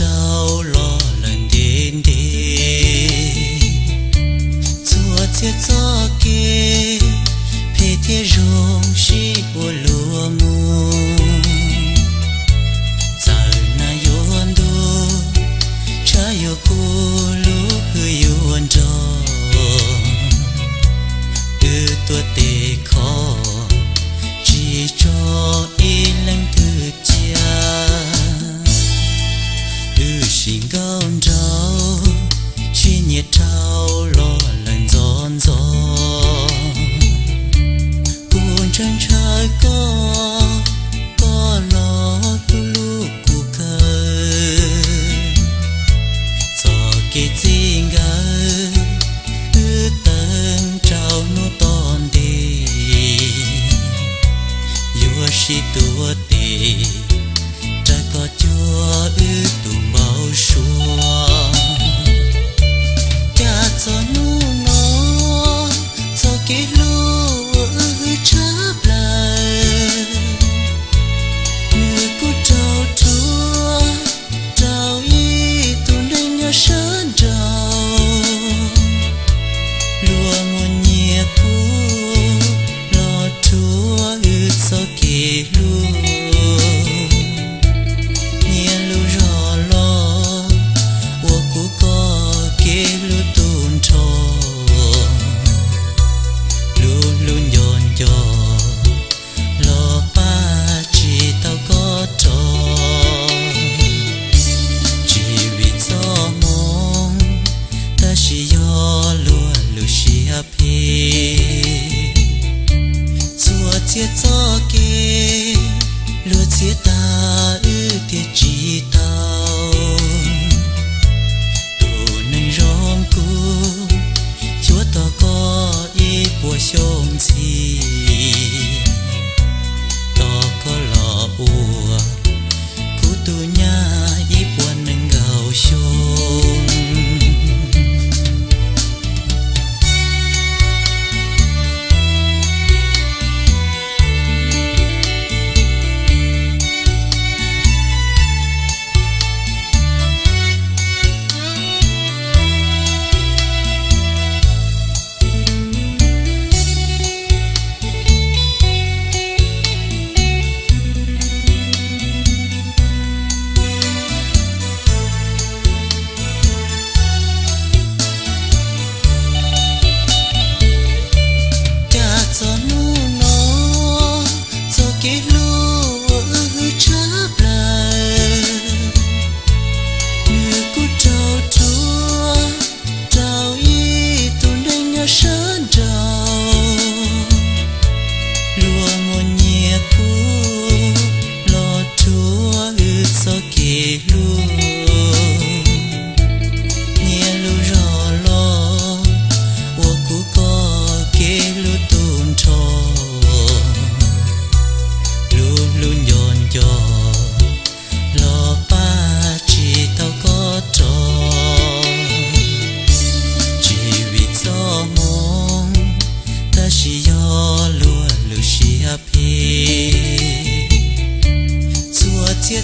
rau los lawm ntev ntev. Txhua txhia txoj kev phem thiab zoo sib ua luag mus. Txawm nag yuav ntuj, tshav yuav kub, lub hwj yuav nrog, wb tuaj tes kho tsis tso ib leeg twg cia. Wb sim nkauj nraug, sib nyiam rau los lawm ntxov ntxov. Kuv ntshaw ntshaw koj, koj los hlub hlub kuv kawg. Txoj kev txij nkawm wb teeb rau hnub tom ntej, yuav sib tuav tes raws koj cuag wb tus npau suav. Cas txog hnub no, txoj kev hlub uas wb hwm tshaj plaws, nws kuj raug rhuav rau ib tug neeg nyob sab nraud. Luag muaj nyias kuv los rhuav wb txoj kev hlub. Nyias lub zog los ua kuv koj kev hlub tu nrho. Lub hlub nco nco los pab tsis tau koj rov, tsis vim txoj hmoo, tab sis yog luag lub siab phem. Txhua txhia txoj kev luag txhiab tag wb thiaj tsis tau. Tus neeg zoo kuv, xyuas tos koj ib puas xyoo ntxiv, tos koj los ua kuv tus nyab ib puas nees nkaum xyoo. Cas txog hnub no, txoj kev hlub uas wb hwm tshaj plaws, nws kuj raug rhuav rau ib tug neeg nyob sab nraud. Luag muaj nyias kuv los rhuav wb txoj kev hlub. Nyias lub zog los ua kuv koj kev hlub tu nrho. Lub hlub nco nco los pab tsis tau koj rov, tsis vim txoj hmoo, tab sis yog luag lub siab phem. Txhua txhia